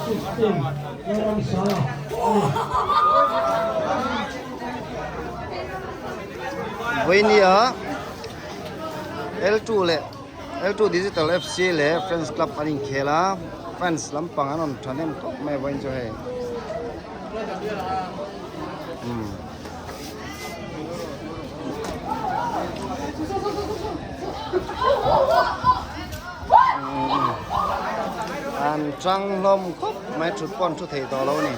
16 Zoramsanga a ni. Vawinia L2 leh L2 Digital FC leh Friends Club an inkhel a, fans lampang an rawn thahnem khawp mai a vawiin chu hei. Umm. An tang hlawm khawp mai thut pawh an thu thei tawh lo a ni.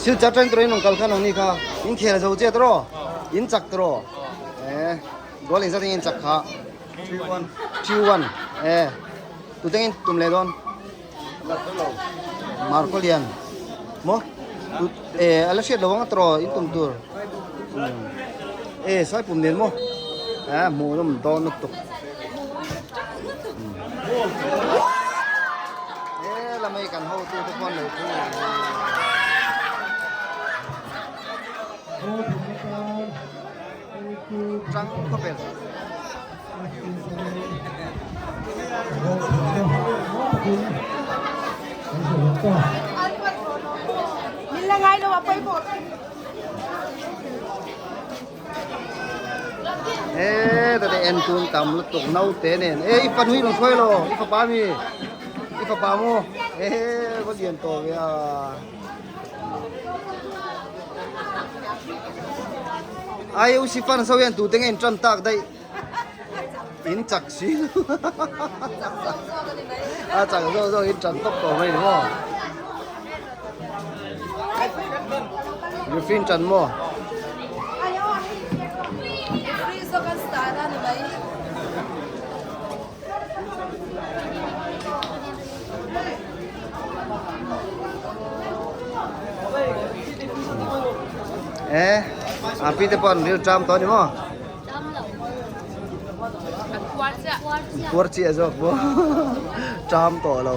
Silchar tang tawhin rawn kal khan ang ni kha in khel zo che tawh in chak tawh e goal in zat in chak kha 3-1 3-1 e tutengin tum leh dawn Marco Lian maw e ala hriat lo ang tawh in tum tur e saipum nen maw a hmuh nawm dawn lutuk e lamei kan hotu te pawh an lo thu tang khawvel. E ta te en tun tam lutuk naute nen e i fanu hi rawn hruai lo i fapa mi i fapa maw e va lian tawh ve a. IOC fans ho hian tute nge in tan tak daih in chak si lo a chak zawk zawk in tan tawp tawh mai ni maw referee in tan maw. E a pi te pawh an ril ṭam tawh a ni maw? Puar chiah zawk maw? Ṭam tawh lo.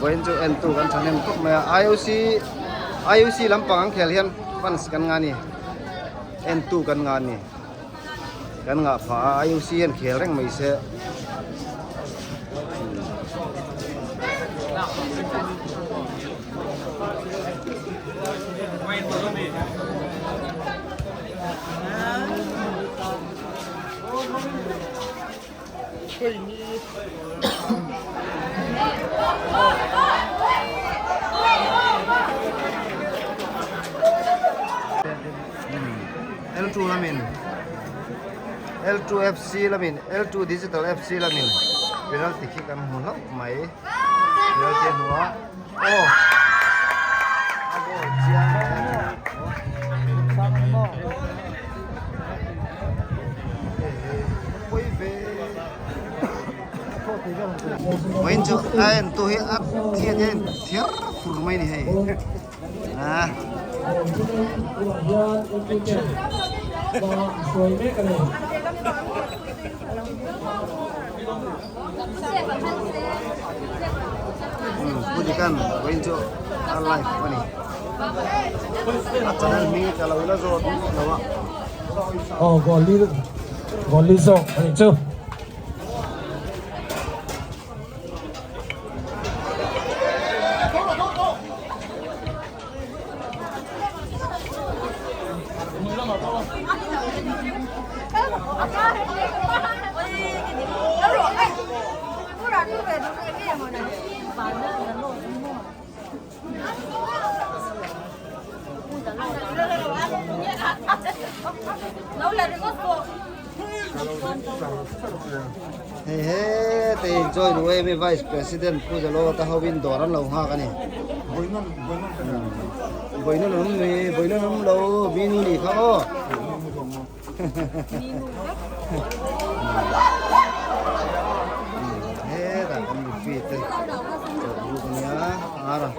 Vawiin chu entu kan ṭhahnem khawp mai a. IOC IOC lampang an khel hian fans kan nga ni. Entu kan nga ni. Kan ngah phah a IOC hian khel reng mai se. L2 lamin L2 FC lamin L2 Digital FC lamin penalty kick an hmu hlauh mai penalty a hmu a aw a goal chiang pawi ve vawiin chu a en tu hi a thiat hian thiar fur mai a ni hei. Ah. Pu Dikan vawiin chu a live a ni. A channel hming ka lo la zawt lo a. Aw goal li goal li zawk a nih chu. Hei hete in join UAM Vice President Pu Zalawta hovin dawr an lo nghak a ni. Vawiin an awm ni, vawiin an awm lo, mi nu nih kha aw. Hetah kan referee te chawlh ruk a nia ara.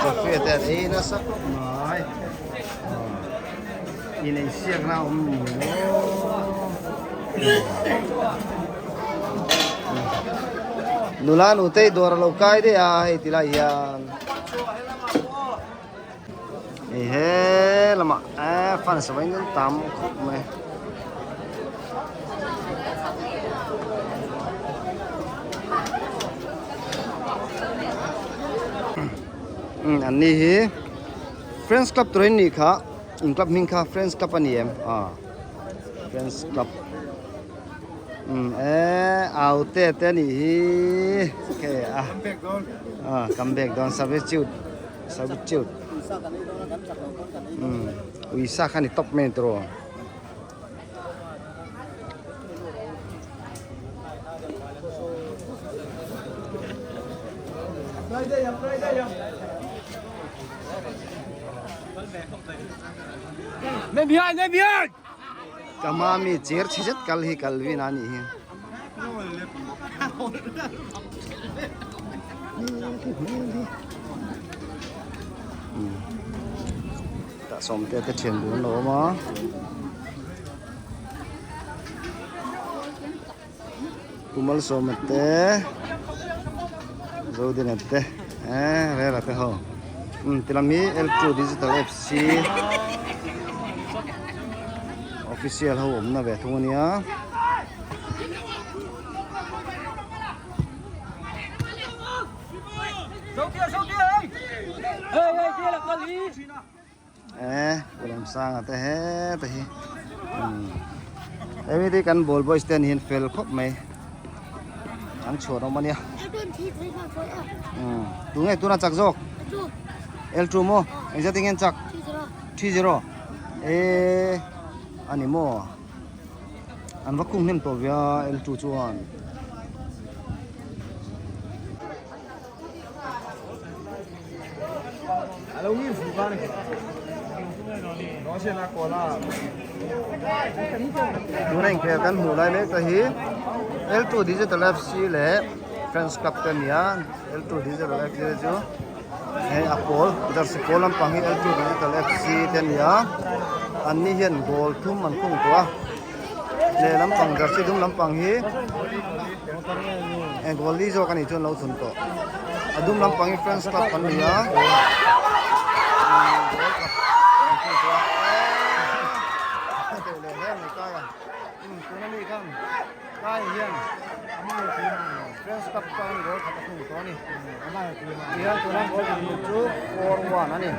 Referee te an ei nasa khawp mai inei siakna a awm ni maw nula nutei dawr a lo kai daih a hei ti lai hian hei he lamah eh fans a vain an tam khawp mai. An ni hi Friends Club tur in nih kha in club hming kha Friends Club a ni em ah Friends Club um eh au te te a nih hi okay a ah come back dawn substitute substitute um uisa kha ni top mai tiraw. Ka hma mi cher chhe zet kal hi Calvin a nih hi. Tah sawmte te thian dun an lo awm a. Pu Malsawma te Zodina te eh Rela te ho umm ti lam hi L2 Digital FC official ho awmna ve thung ania. Eh Pulam sanga te heta hi hemi te kan ball boys te an hian fel khawp mai an chhuan awm ania tunge tuna chak zawk L2 maw engzat enge an chak 3-0 eh ani maw an va khung hnem tawh ve a L2 chuan. Tuna inkhel kan hmuh lai mek te hi L2 Digital FC leh Friends Club te a ni a L2 Digital FC te chu hei a pawl jersey pawl lampang hi L2 Digital FC te a ni a an ni hian goal thum an khung tawh a lehlam pang jersey dum lampang hi eng goal li zawk a nih chuan lo thun tawh a dum lampang hi friends club an ni a goal khat an khung tawh a teh leh hle mai kai a tuna mi khan kai hian friends club tan goal khat a khung tawh a ni tihian tuna goal dinhmun chu 4-1 a ni.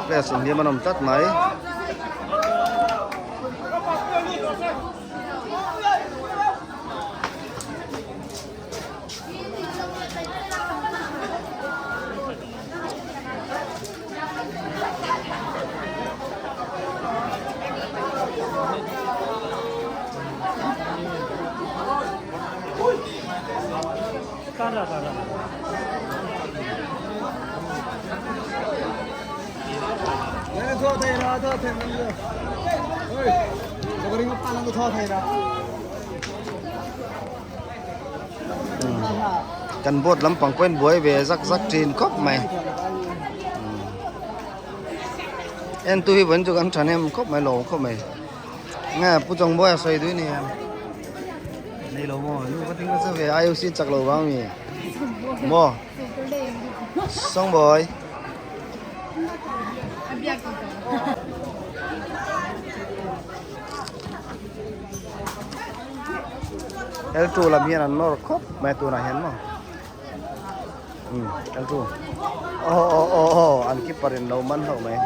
Players inhliam an awm tlat mai. Kan board lampang pawhin buai ve zak zak thin khawp mai entu hi vawiin chu kan thahnem khawp mai lawm khawp mai nge pu Chawngbawi a sawi duai nia. Nei lo maw nu ka ting nasa ve IOC chak lo vang mi maw Songboy L2 lam hian an nawr khawp mai tunah hian maw um L2 aw aw aw aw an keeper in lo man hlauh mai.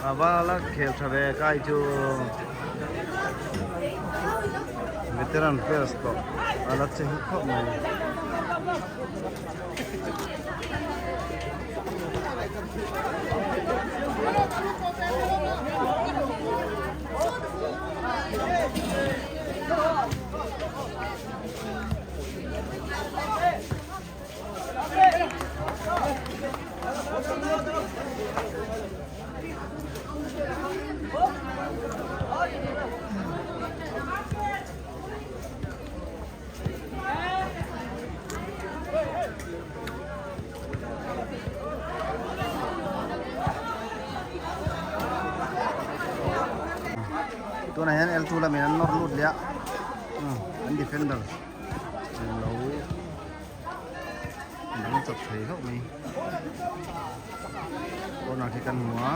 A vala khel tha ve kai chu veteran players tawh a la che hi khawp mai. Tunah hian L two lamin an nawr lut leh a, umm an defender lo dang chak thei hlauh mai. Corner khi kan hmu a.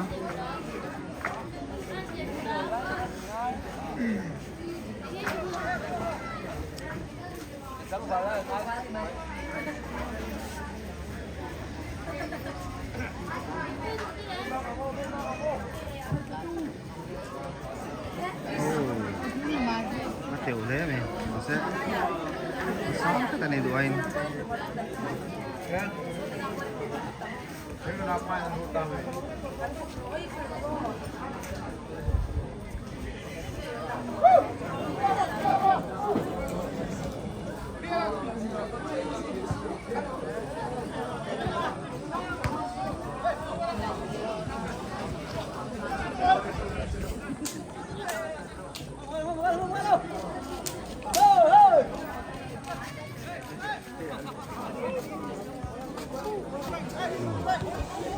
A teuh hle mai mahse a sang tak a ni duh aiin.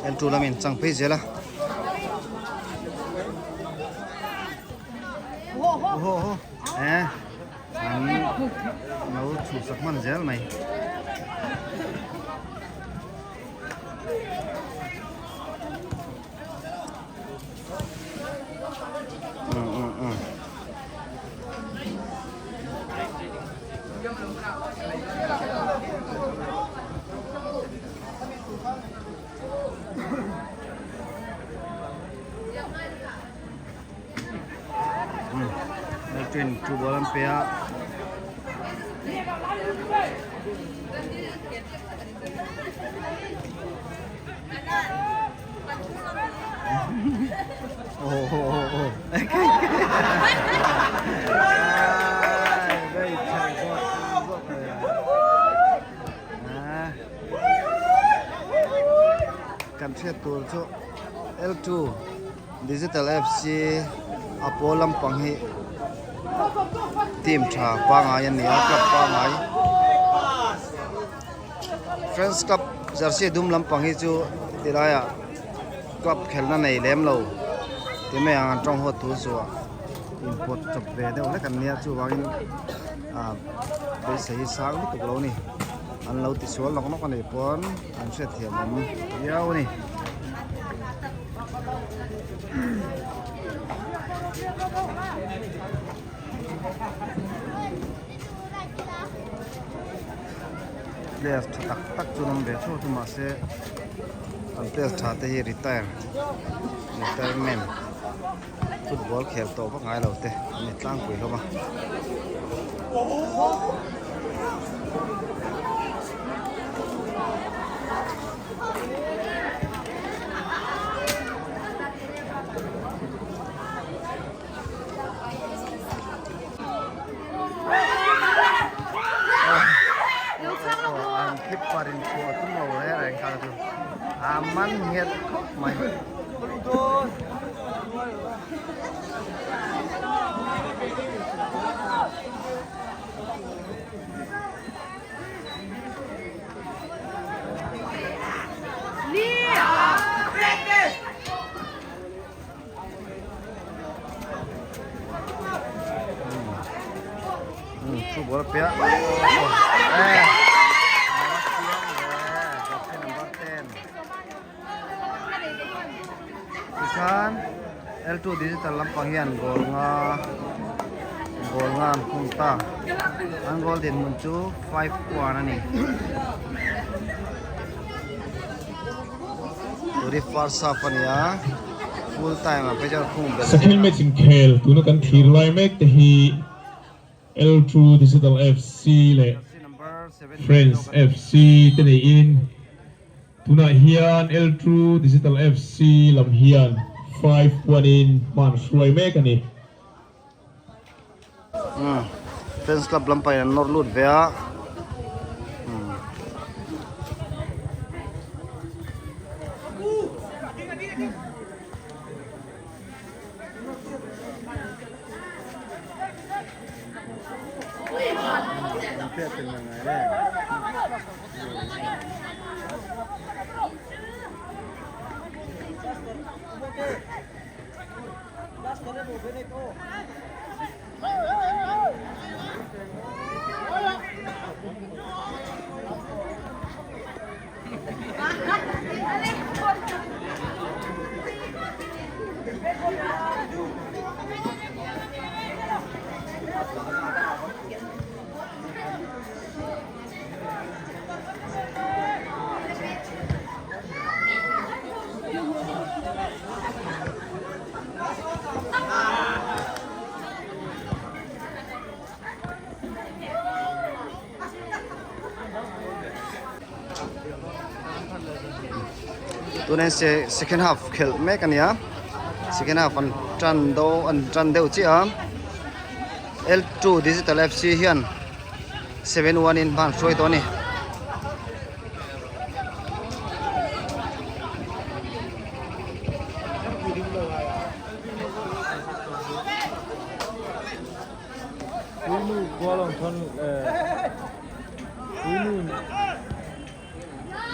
En tu lamin chang phei zel a. Oho oho eh an lo chhuhsak hman zel mai. Train chu ball an pe a. Kan hriat tur chu L2 Digital FC a pawl lampang hi team tha pangai a ni a club pangai Friends Club jersey dum lampang hi chu tilaiah club khelhna nei lem lo ti mai ang an tawng haw thu chu a inpawt chawp ve deuh hlek an nia chuvangin ah beisei hi sang lutuk lo a ni an lo tisual nawk nawk a nih pawn an hriatthiam awm viau a ni. Players tha tak tak chu an awm ve theuh chu mahse an players tha te hi retire retirement football khel tawh vak ngai lo te an ni tlangpui hlawm a. An keeper in chhuah a tum lo reng reng kha chu a man nghet khawp mai. Thu ball a pe a tikhan L two digital lampang hian goal nga goal nga an khung ta an goal dinhmun chu 5-1 a ni. Turi first half a ni a, full time ah phei chuan khung belh Second match inkhel tuna kan thlir lai mek te hi L2 Digital FC leh Friends FC te neiin tunah hian L2 Digital FC lam hian 5-1 in hman hruai mek a ni. Friends club lampangin an nawr lut ve a. Tunah hian second half khelh mek a ni a second half an tan dawn an tan deuh chiah a L2 Digital FC hian 7-1 in hma an hruai tawh a ni.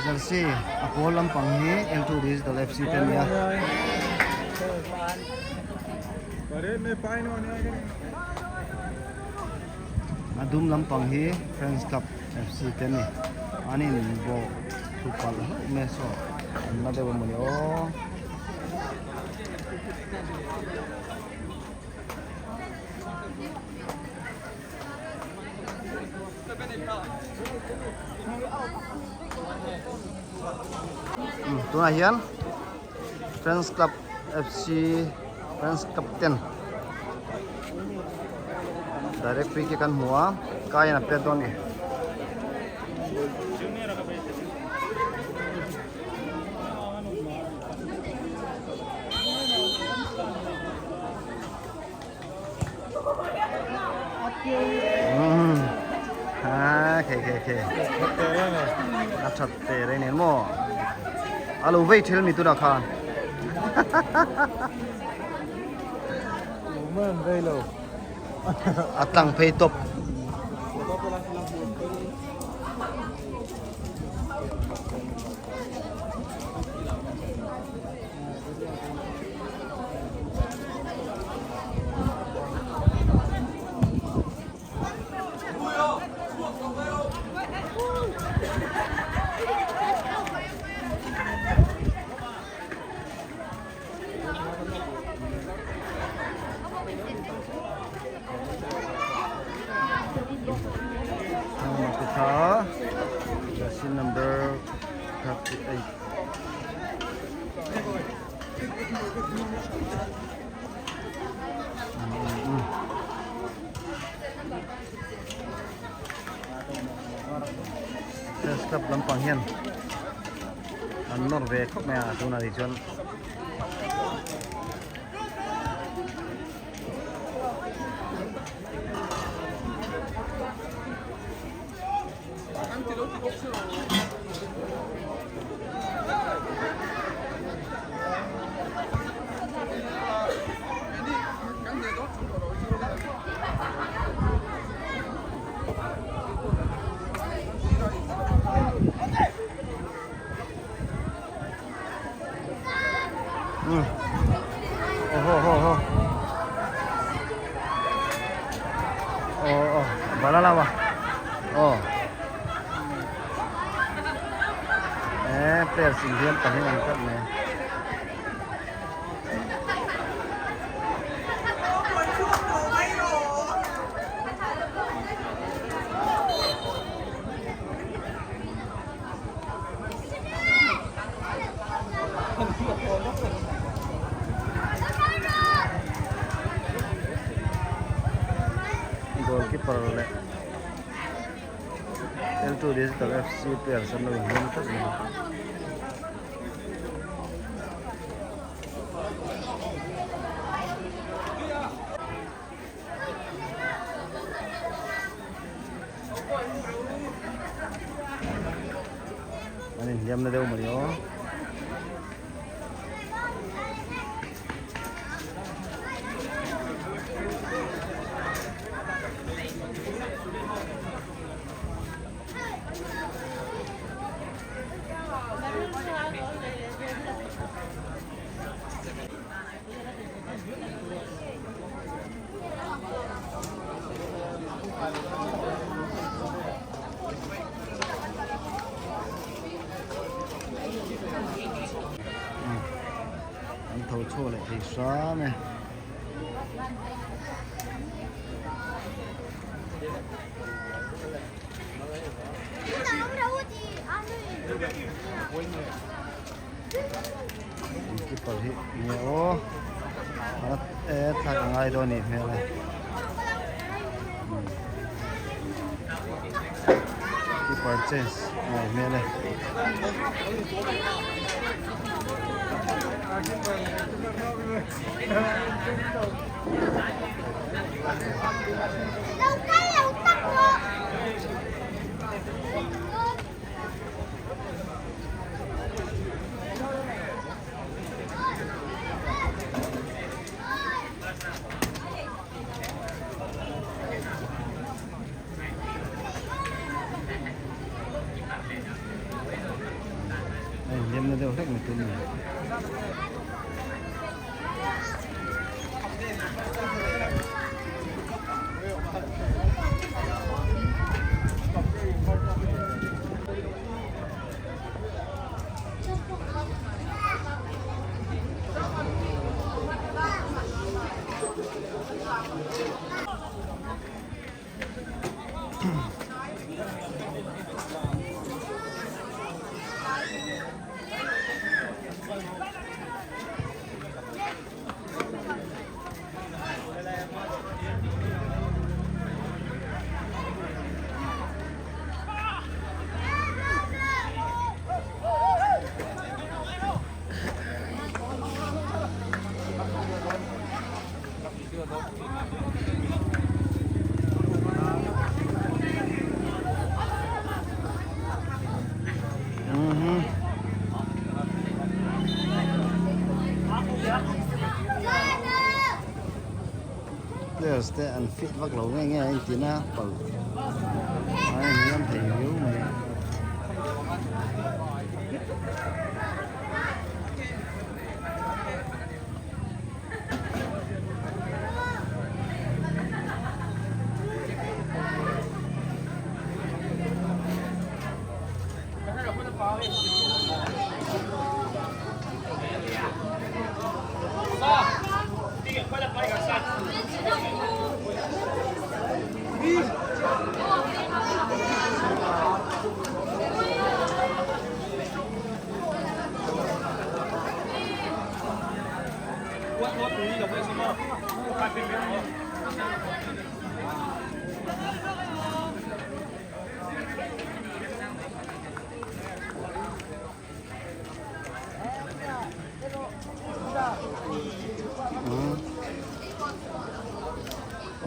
Jersey a pawl lampang hi L2 Digital FC te a ni a. A dum lampang hi Friends Club FC te a ni. An inbawh thu palh hlauh mai a saw an la deuh emawni aw. Tunah hian Friends Club FC Friends Captain direct free kick an hmu a kai in a pet dawn a ni. Ha khe khe khe a that te reng nen maw a lo vei thil mi tunah khan a tlang phei tawp. Jersey number 38. Press club lampang hian an nawr ve khawp mai a tunah hi chuan Players inhiam pahnih an tlat mai. Goalkeeper leh L2 Digital FC players an lo inhmel tlat mai. An inhliam na deuh mai aw. An tho chhuak leh thei hram e. Keeper hi nge aw e thlak a ngai dawn a nih hmel e keeper change a ngai hmel e. Hei hliamna deuh hlek mai tur a ni. Players te an fit vak lo nge nge a intin a palh a inhliam thei viau mai.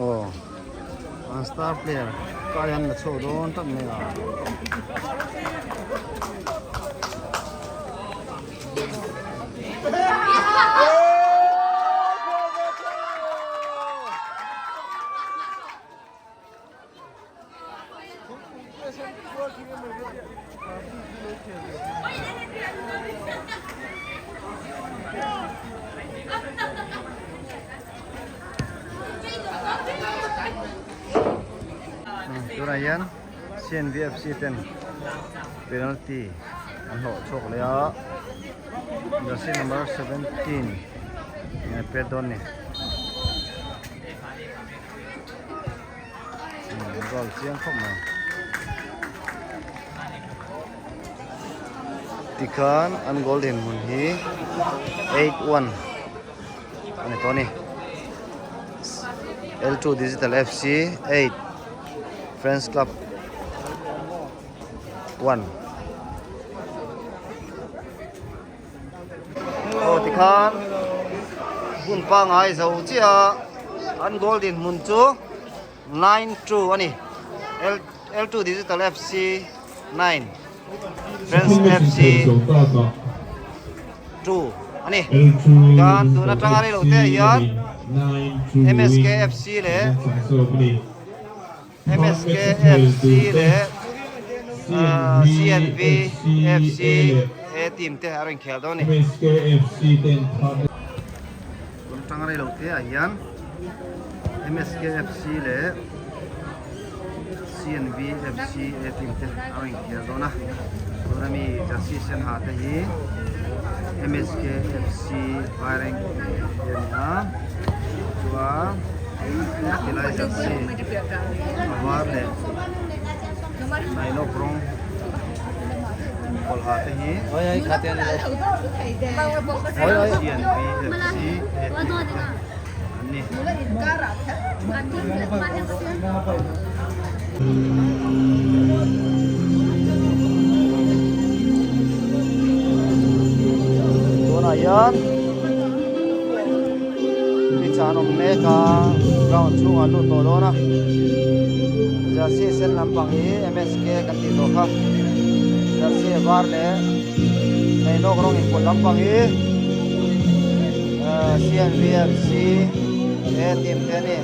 Aw an star player kai an la chhuak dawn tak mai a. Tunah hian CNVFC ten penalty an hlawh chhuak leh a jersey number 17 nge pet dawn ni. Goal chiang khawp mai. Tikhan an goal dinhmun hi 8-1 a ni tawh a ni. L2 Digital FC 8 Friends Club 1. Aw tikhan hun pangai zo chiah a an goal dinhmun chu 9-2 a ni L2 Digital FC 9 Friends FC 2 a ni tikhan tun atanga rei lo te ah hian MSK FC leh MSK FC leh CNV FC A team te a rawn khel dawn a ni. Tun atanga rei lo te ah hian MSK FC leh CNV FC A team te a rawn khel dawn a. Tuna mi jersey sen ha te hi MSK FC Vaireng te a ni a chuan Helai jersey a var leh nainawk rawng kawlha te hi CNV FC A team te an ni. Tunah hian. Pitch ah an awm mek a ground chhungah an lut tawh dawn a jersey sen lampang hi M S K kan tih tawh kha jersey var leh hmeinawk rawng inpawlh lampang hi ahh C N V F C he team te a ni.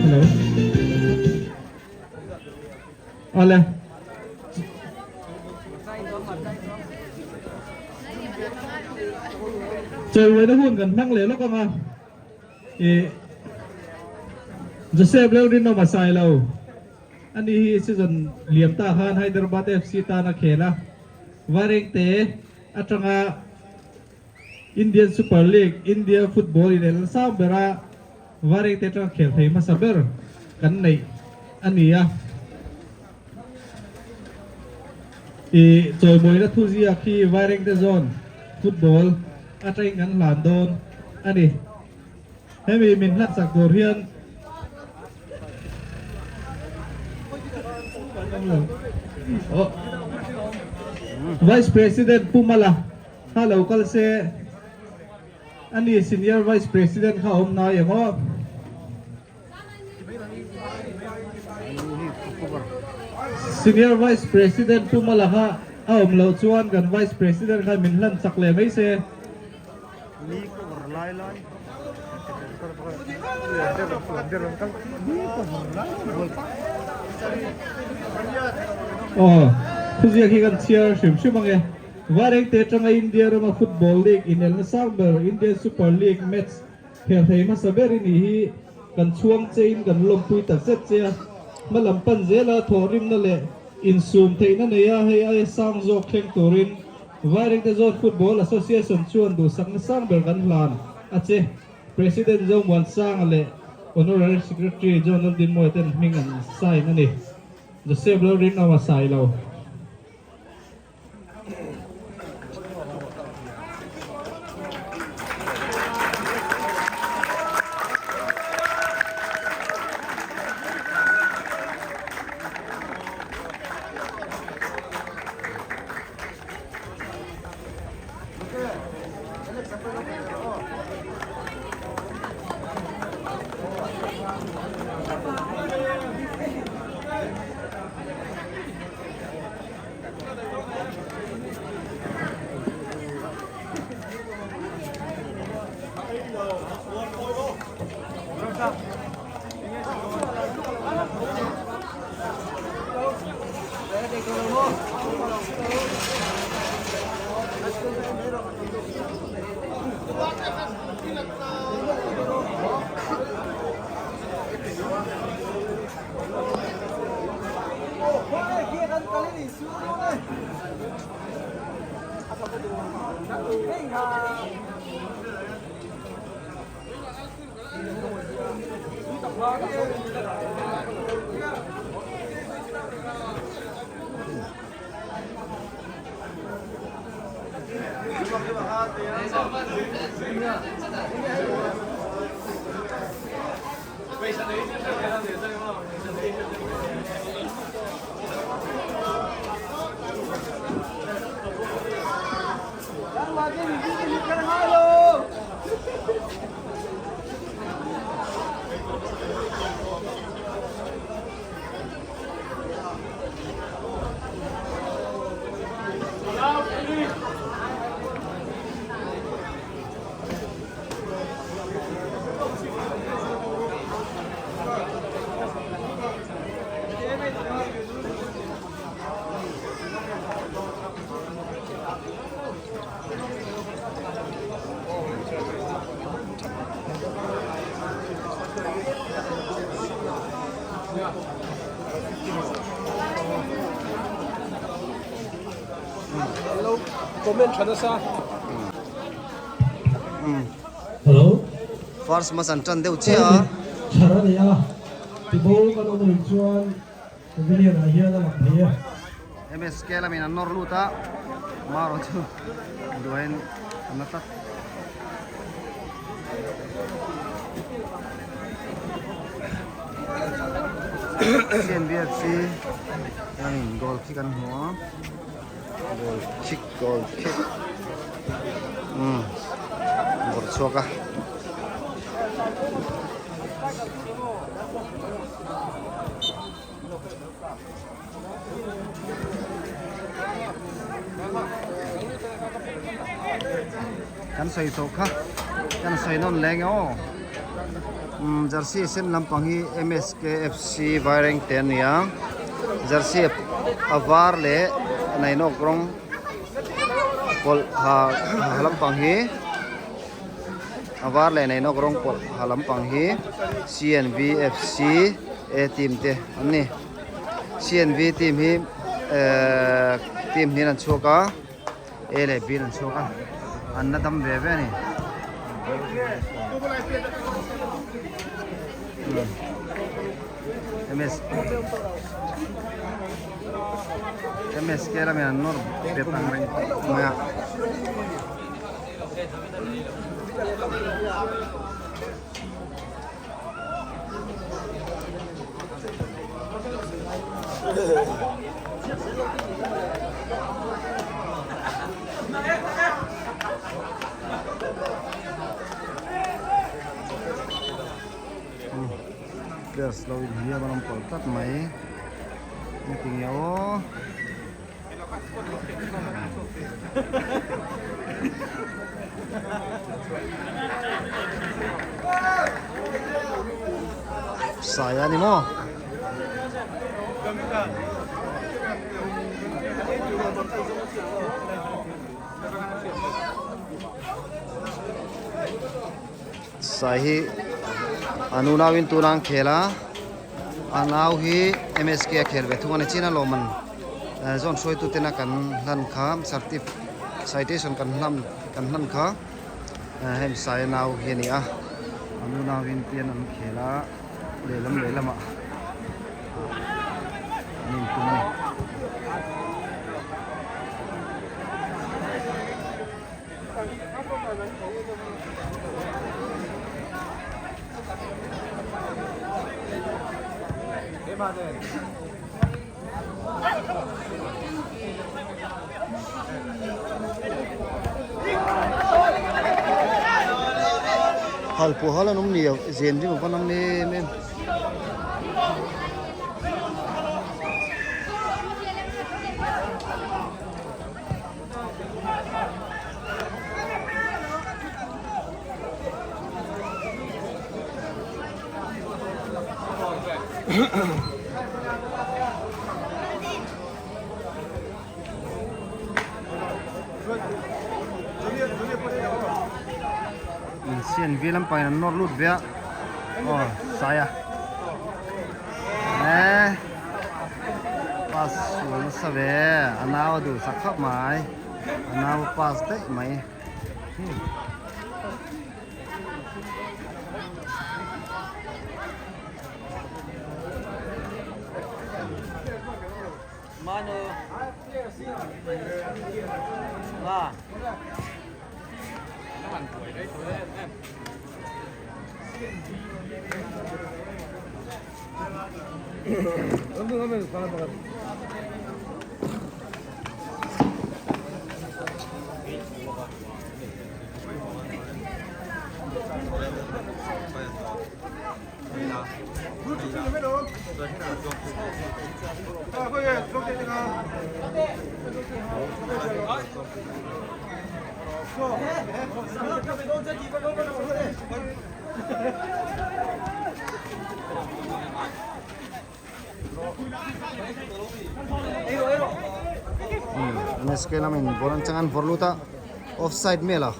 Hello. Awle. Chawimawi hun kan hmang leh lawk ang a, ih Joseph Lalrinawm a sai lo. Ani hi season liam ta khan Hyderabad FC tan a khel a, Vairengte atanga Indian Super League, India football inel sang bera Vairengte atanga khel thei hmasa ber kan neih a ni a. I chawimawina thu ziak hi Vairengte Zone football atangin kan hlan dawn a ni. Hemi min hlat chak tur hian Vice President Pu Mala kha lo kal se a ni Senior Vice President kha a awm nai ang aw. Senior Vice President Pu Mala kha a awm loh chuan kan Vice President khan min hlan chak leh mai se. Aw, thuziak hi kan chhiar hrim hrim ang e. Varengte atanga India rama Football League inelna sang ber Indian Super League match Hel thei hmasa ber i nih hi kan chhuang chein kan lawmpui tak zet che a, hma lam pan zela thawhrimna leh insum theihna neia hei aia sang zawk thleng turin Vairengte Zone Football Association chuan duhsakna sang ber kan hlan a che. President Zomuansanga leh Honorary Secretary John Laldinmawia ten hming an sign a ni. Joseph Lalrinawma Sailo. Comment tha nasa. Hello. First match an tan deuh chiah a. Thar a ni a, tibo kan awm anih chuan pavilion ah hian a lang thei e. MSK lamin an nawr lut a, Maro chu duain an la tlat. CNBFC lamin goal kick an hmu a, goal kick goal kick umm bawrh chhuak a. Kan sawi tawh kha kan sawi nawn leng e aw umm jersey sen lampang hi M_S_K_F_C Vairengte a ni a jersey a var leh nainawk rawng pawlh ha ha lampang hi a var leh nainawk rawng pawlh ha lampang hi C_N_V_F_C A team te an ni. CNV team hi ehh team hnih an chhuak a A leh B an chhuak a an la dam ve ve a ni MS MSK lamin an nawr bet ang reng khawp mai a. Players lo inhliam an awm pawlh tlat mai engtinge aw. Sai a ni maw? Sai hi an unauin tuna an khel a a nau hi M_S_K a khel ve thung a ni chin a lawm an zawn hruaitu tena kan hlan kha certif citation kan hlan kan hlan kha heng sai a nau hi a ni a an unauin pian an khel a lehlam lehlamah an intum a ni. Hal pawh hal an awm ni a zen ring a va nam em em. Sian vi lampang in an nawr lut ve a aw sai a eh pass sual nasa ve a nau a duh sak khawp mai a nau a pass daih mai. MSK lamin ball an chang an vawrh lut a offside vel a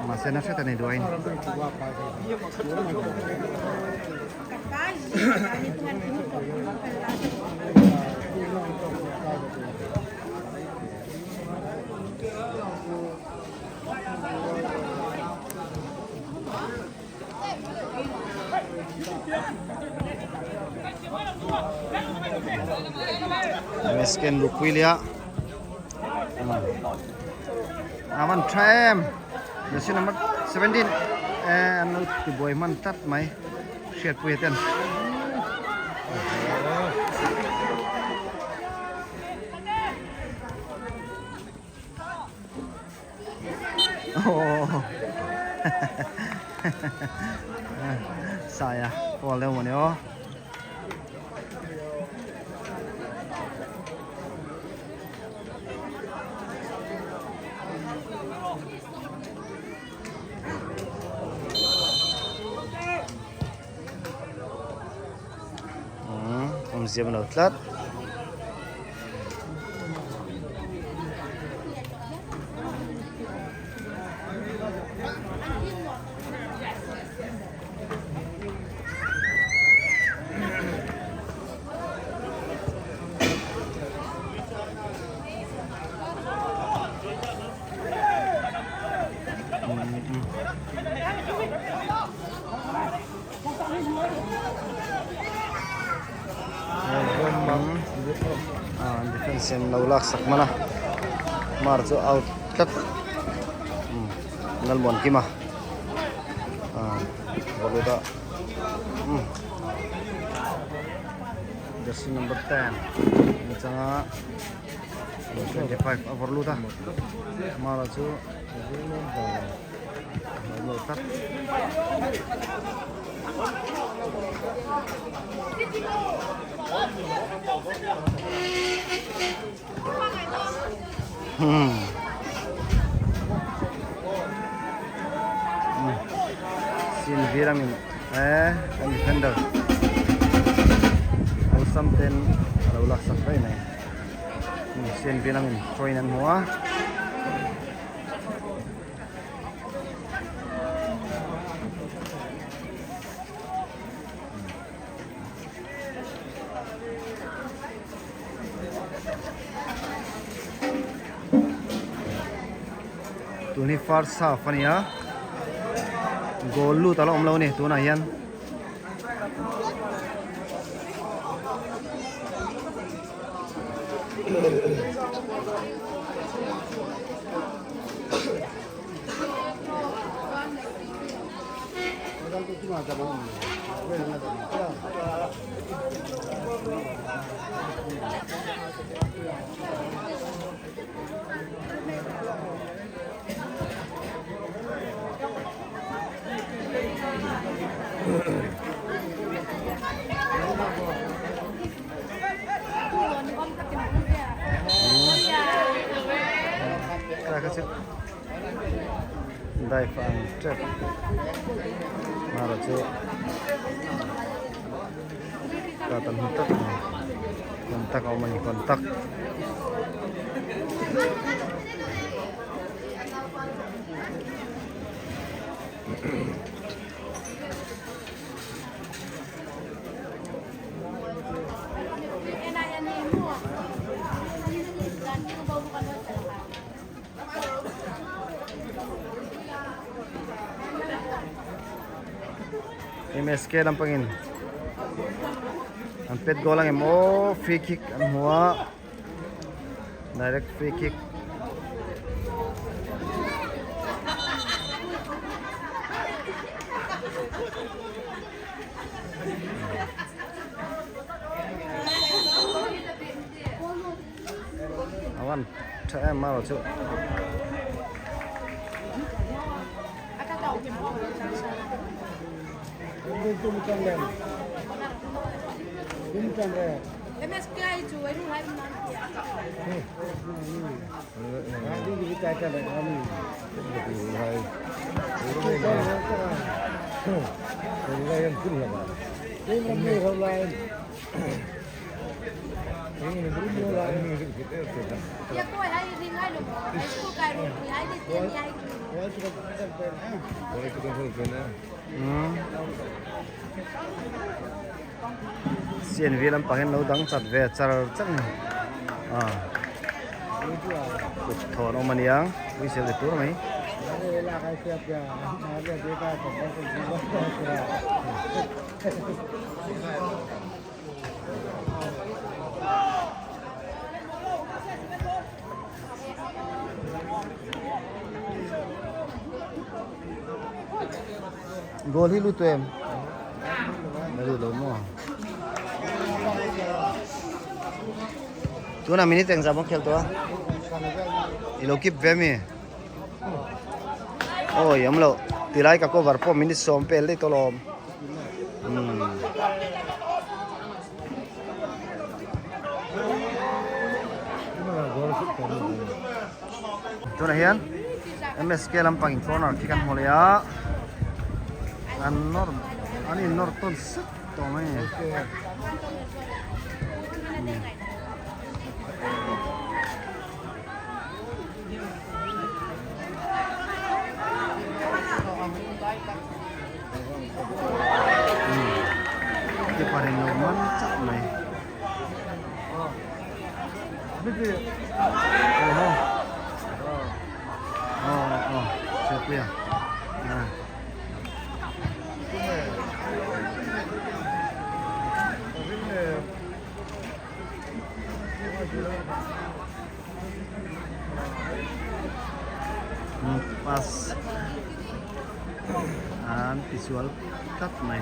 mahse na hret a ni duain. MSK an luhpui leh a a van tha em jersey number 17 eh an lo tibuai hman tlat mai hriatpuia ten Sai a pawl deuh mawni aw. Awmzia lo tlat. Defence in lo lak sak hman a mar chu out tlat Lalmuan Kima bawlhhlawh ah jersey number 10 ni changa 25 a vawrh lut a mara chu lo tlat. Sin viramin eh an defender awlsam ten a lo laksak daih mai sin viramin train an hmu a. Tun hi first half a ni a goal lut a la awm lo a ni tunah hian. Dive ang tep mara chu ta tam hi tak mai contact a awm a ni contact. MSK lampangin an pet goal ang em aw free kick an hmu a direct free kick a van tha em a chu. CNV lampang hian lo dang chat ve char char a ni ah kut thawn a awm a niang whistle ri tur mai. Goal hi lut em? La lut lo maw? Tunah minute engzah maw khel tawh a? I lo keep ve mi? Awi awm loh tilai ka cover pawh minute sawm pel daih tawh lawm. Umm. Tunah hian MSK lampang in corner khi kan hmu leh a an nawr an in nawr tawn sek tawh mai a ni. Keeper in lo man chauh mai. Pass an tisual tlat mai.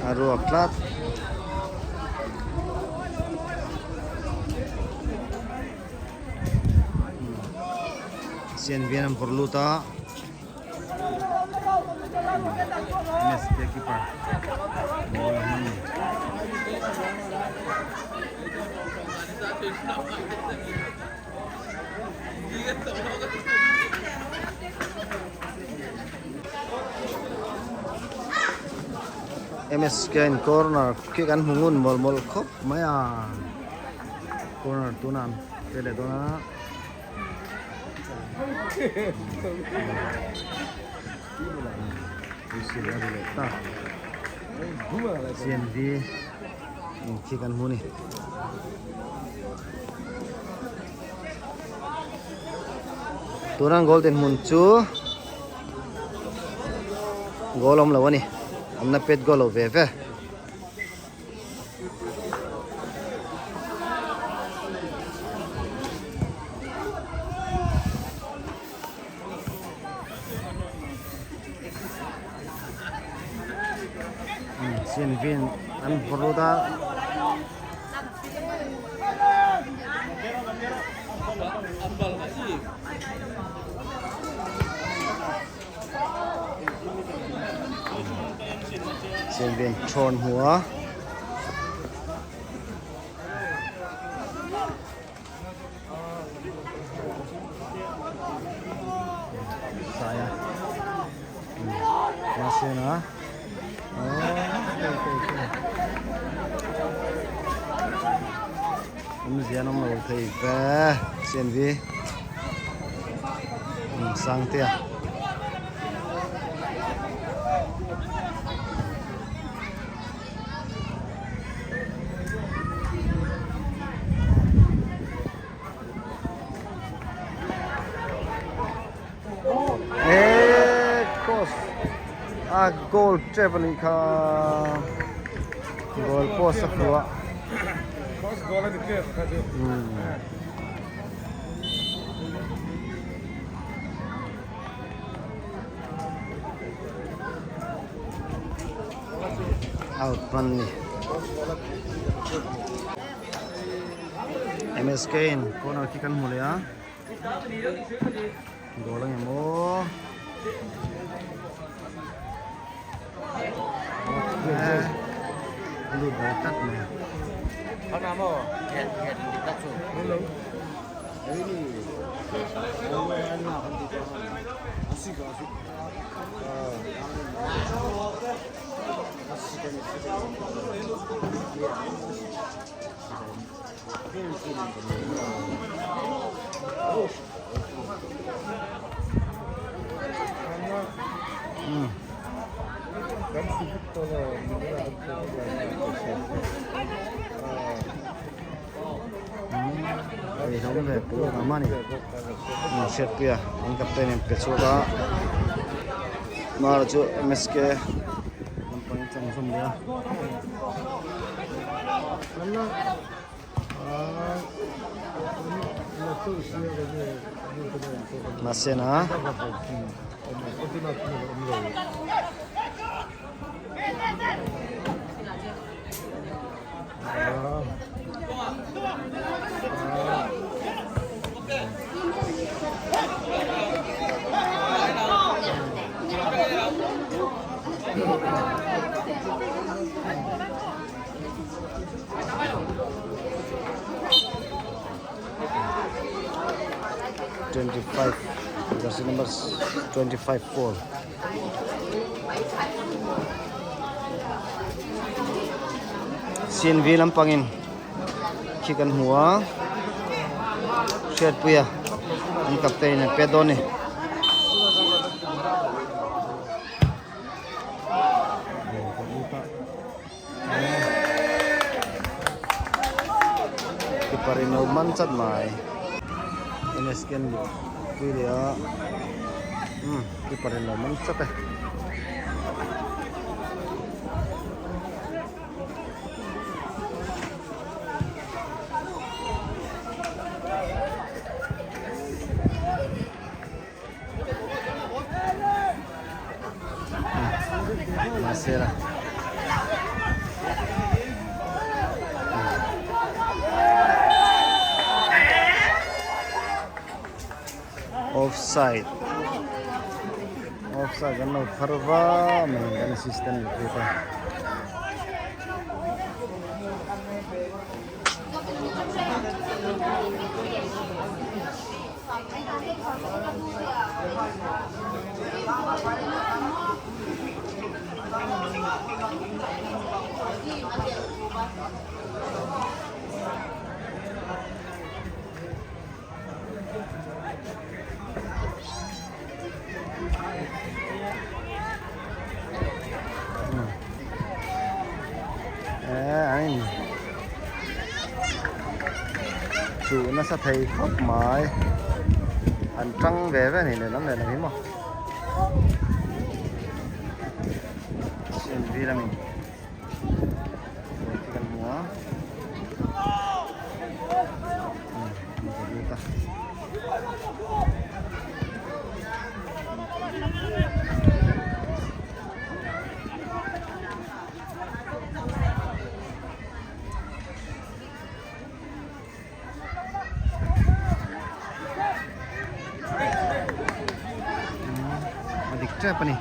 A ruak tlat. Sian vian an vawrh lut a. MSK keeper ball a hman ni. MSK in corner khi kan hmu ngun mawlh mawlh khawp mai a corner tunah an pe leh dawn a. CNV khi kan hmu ni. Tunan goal dinhmun chu goal awm lo a ni. An la pet goal lo ve ve. Sianvin an vawrh a. Sianvin thawn hmu a. Saia Masena awmzia an awm lo thei ve CNV Sangtea. Eee cross a goal tep a nih kha goal post a hmu a Cross goal a ni tep kha chu. Out hman ni. MSK in corner khi kan hmu leh a goal ang em aw a lut ve tlat mai a. Eihlawm ve pawh a awm a ni an hriatpui a an captain in pe chhuak a mara chu msk lampang in chang zawm leh a. Mahsena 25 jersey number 25 4 CNV lampangin khi kan hmu a hriatpuia an captain an pet dawn a ni. Keeper in lo man chat mai NSK an luh pui leh a umm keeper in lo man chat e. Masera. Offside. Offside kan lo phar va mai kan assistant referee te. Chu nasa thei khawp mai an tang ve ve a ni lehlam lehlam hi maw cnv lamin khi kan hmu a A dik tep a ni.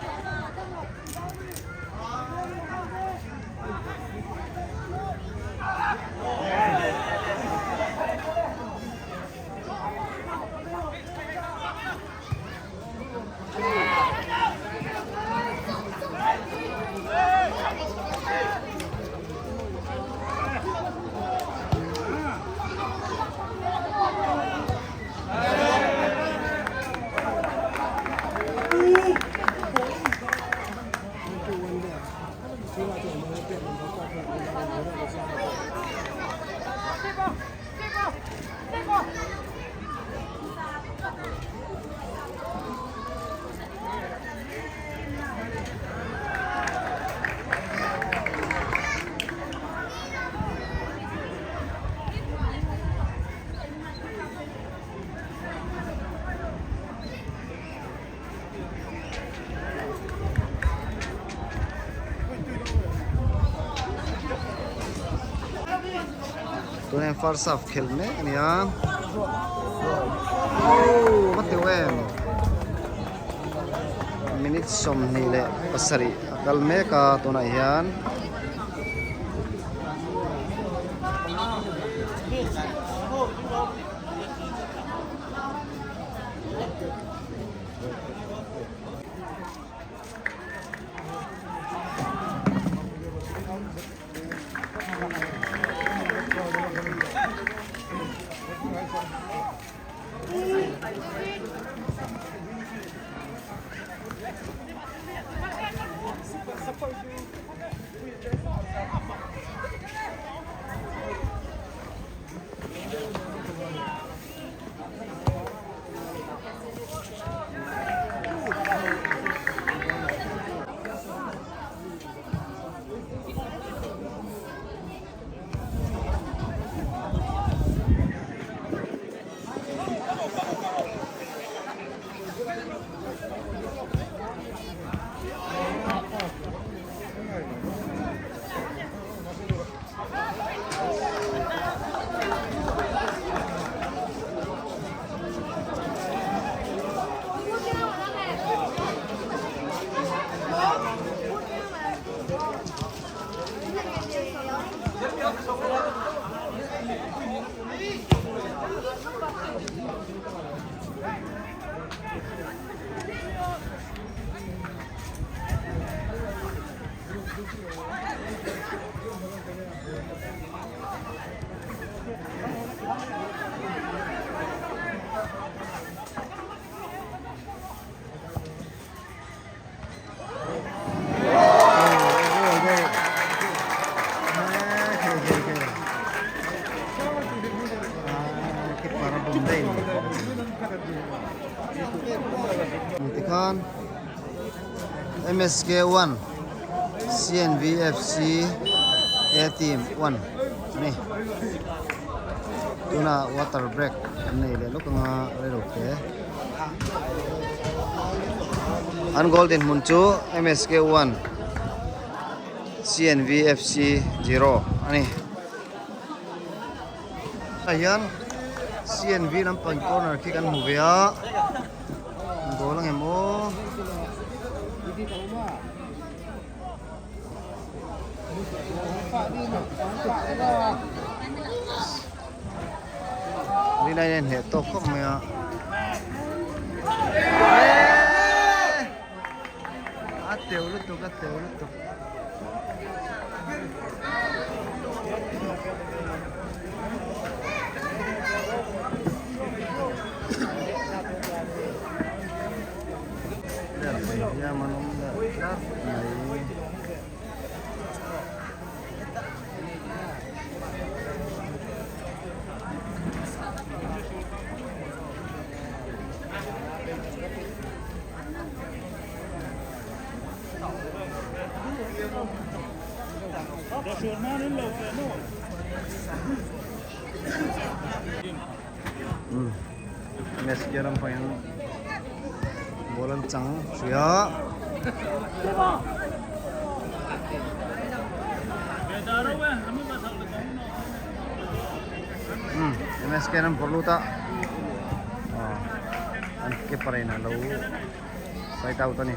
Tuna hian first half khelh mek a ni a oh va teuh em minute 27 a kal mek a tunah hian. Tikhan MSK 1 CNVFC A team 1 ani tuna water break an nei leh lawk anga reilo te. An goal dinhmun chu MSK 1 CNV FC 0 a ni. Tah hian CNV lampang corner khi kan hmu ve a goal ang em aw. Rinai nen hneh tawk khawp mai a. A teu lutuk a teu lutuk. Hiam an awm leh tlat mai. Messi lampangin ball an chang hrih a. MSK an vawrh lut a an keeper in a lo side out a ni.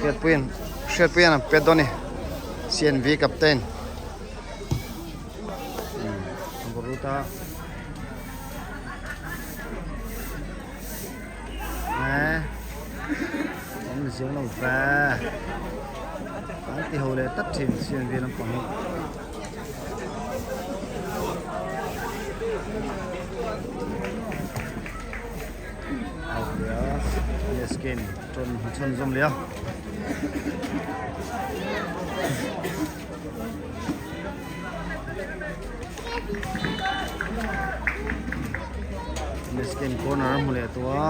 Hriatpuian Hriatpuian an pet dawn a ni CNV captain an bawr lut a eh awm zir lo ve an ti ho leh tlat thin CNV lampang hi. Skin chon chon zum lia Skin corner hmu leh tua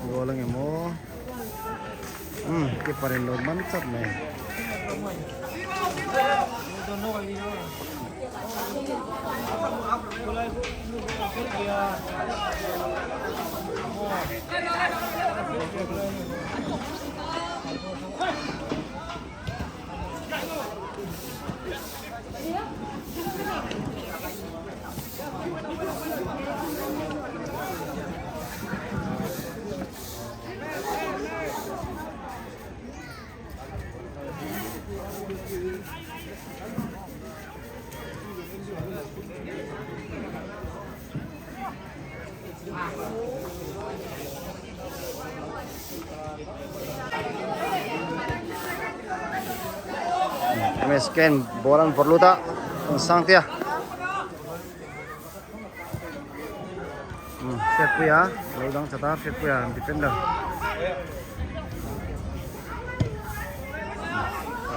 Goal ang emaw. Keeper in lo man chat mai. MSK ball an vawrh lut a an sang tia Hriatpuia lo dang chat a Hriatpuia defender. A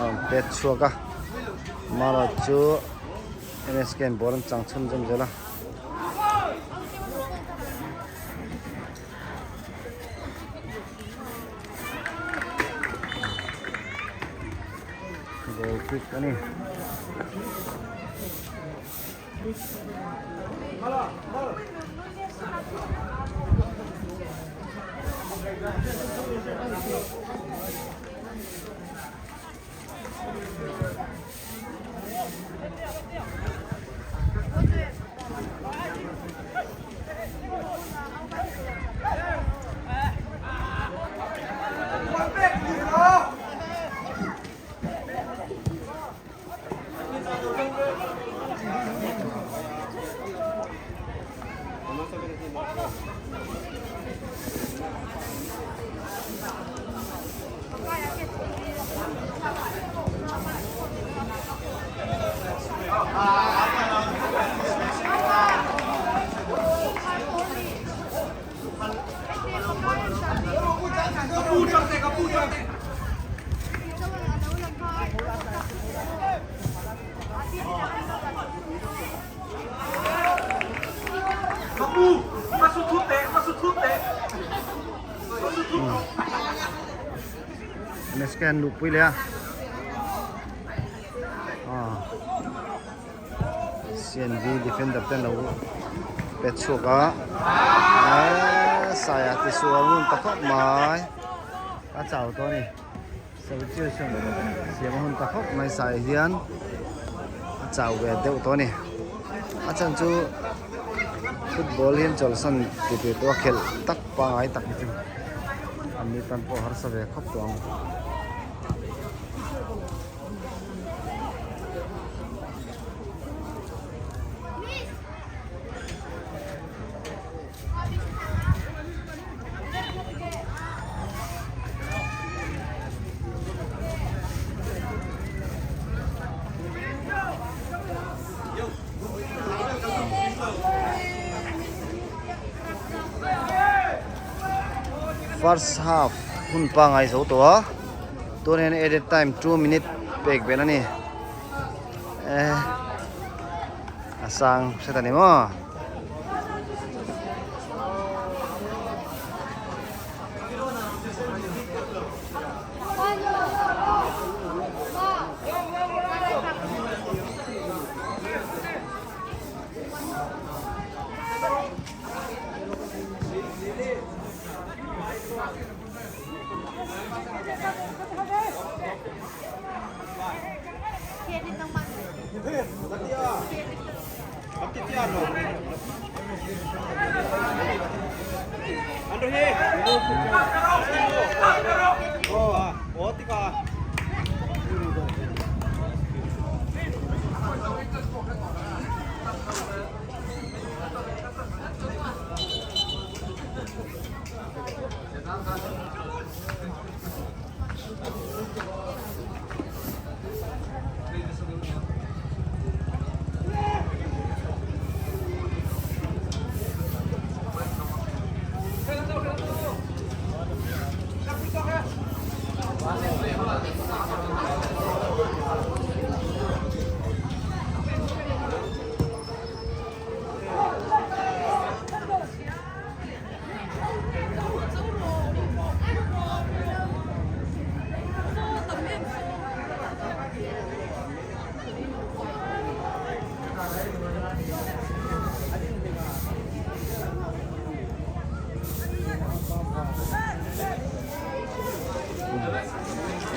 rawn pet chhuak a marawh chu M_S_K in ball an chang chhunzawm zel a. Goal kick a ni. Scan luh pui leh a ah CNV defender te an lo pet chhuak a eee saia ti sual ngun ta khawp mai a chau tawh a ni substitution siam a hun ta khawp mai sai hian a chau ve deuh tawh a ni a chhan chu football hi an chawlhsan ti tih pawh a khelh tak pangai tak hi chu an ni tan pawh harsa ve khawp tawh ang. First half hun pangai zo tawh a tunah hian added time 2 minute pek belh a ni eh a sang hret a ni maw.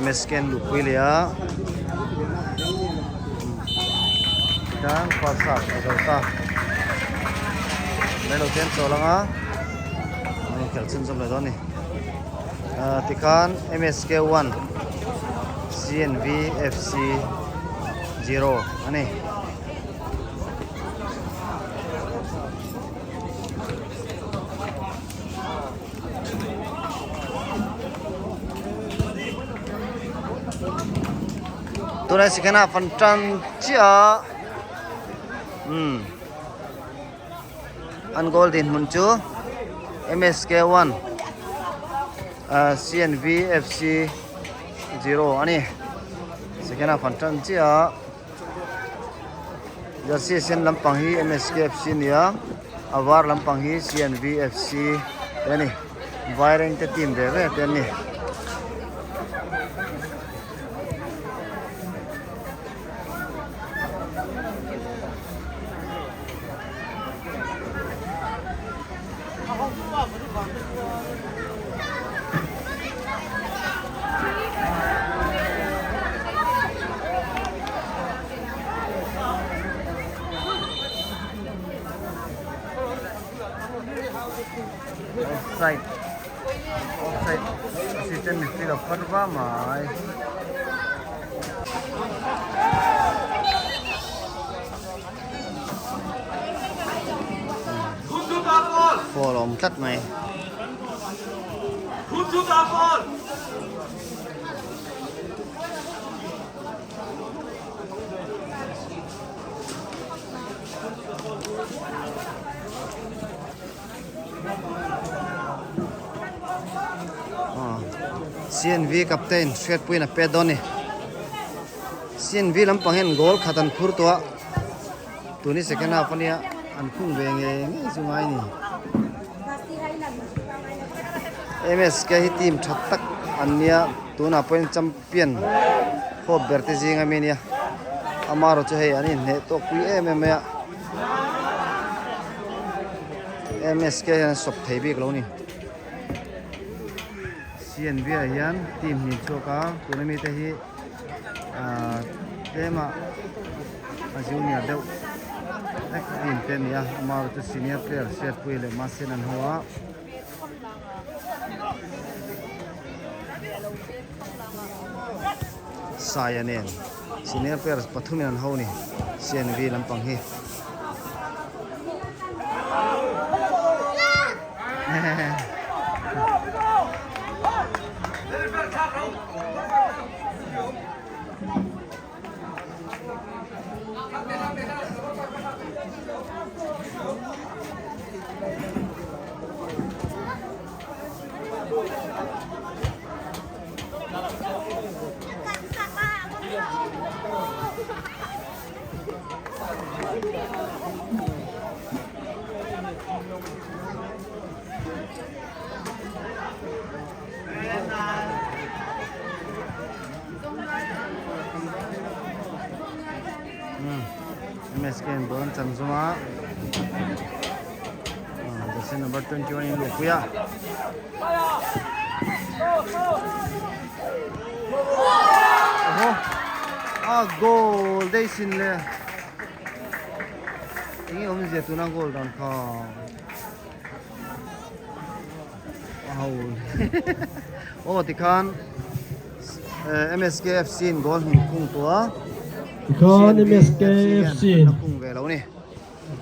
MSK an luhpui leh a tichuan first half a zo ta mai lo te an chawl ang a an inkhelh chhunzawm leh dawn a ni ah tikhan MSK 1 CNV FC 0 a ni. Tunah second half an tan chiah a umm an goal dinhmun chu MSK 1. CNV FC zero a ni second half an tan chiah a jersey sen lampang hi MSK FC a ni a a var lampang hi CNV FC te a ni vairengte team ve ve te an ni. Offside offside assistant referee a phar va mai. Foul a awm tlat mai. CNV captain Hriatpuiin a pet dawn a ni. CNV lampang hian goal khat an phur tawh a tuni second half ania an khung ve ngei ngei chu ngai a ni. MSK hi team tha tak an nia tunah pawhin champion khawp ber te zing ami ania amaherawhchu chu hei an inhneh tawk pui em em mai a MSK hian an sawp thei bik lo a ni. CNV ah hian team hnih chhuak a tuna mite hi ahh tlema a junior deuh hlek team te a ni a amaherawhchu chu senior player Hriatpuia leh Mahsen an ho a. Saia nen senior players pathumin an ho a ni CNV lampang hi. MSK in ball an chan zawm a jersey number 21 in luhpui a oho a goal daih sin le enge awmzia tuna goal dan kha a ho aw tikhan MSKFC in goal hnih khung tawh a Tikhan MSKFC in khung ve lo ni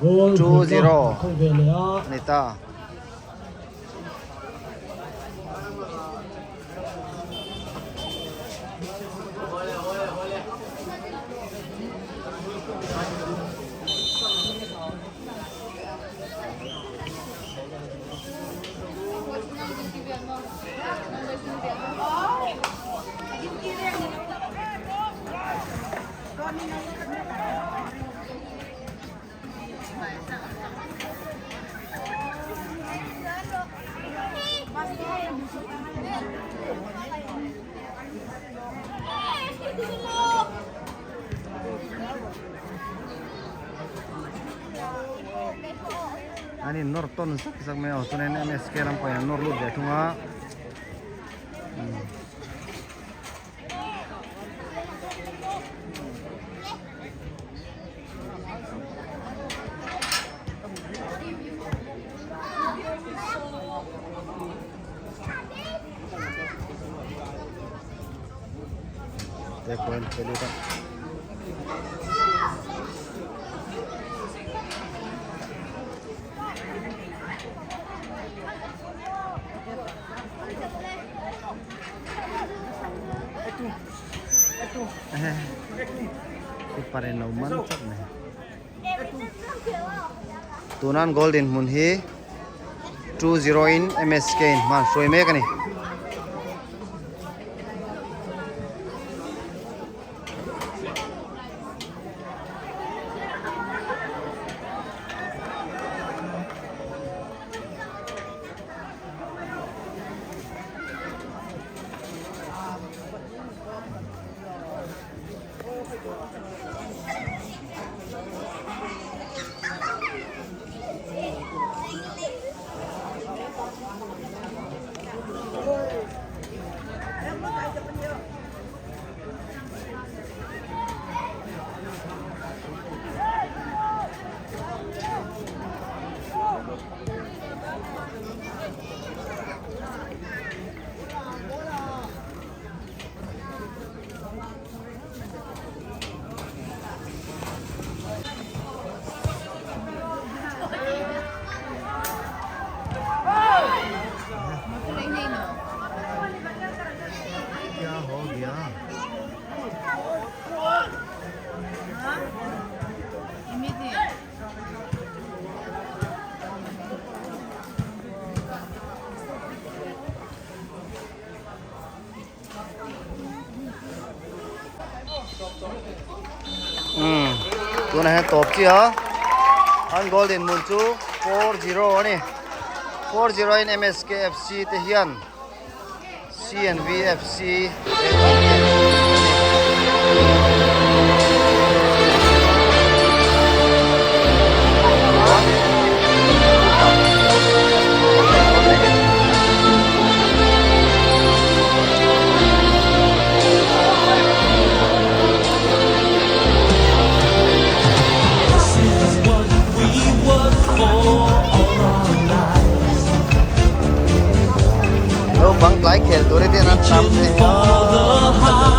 goal 2-0 khung ve leh a ani ta. An in nawr tawn zak zak mai a chuanin MSK lampang in an nawr lut ve thung a. Te pawh an che lut a. Keeper in lo man tlat mai. Tuna an goal dinhmun hi 2-0 in MSK in hma an hruai mek a ni. Umm tunah hian tawp chiah a an goal dinhmun chu 4-0 a ni 4-0 in M_S_K_F_C te hian C_N_V_F_C te an hneh a ni. Naupang tlai khel tur hi ten an tam thei a.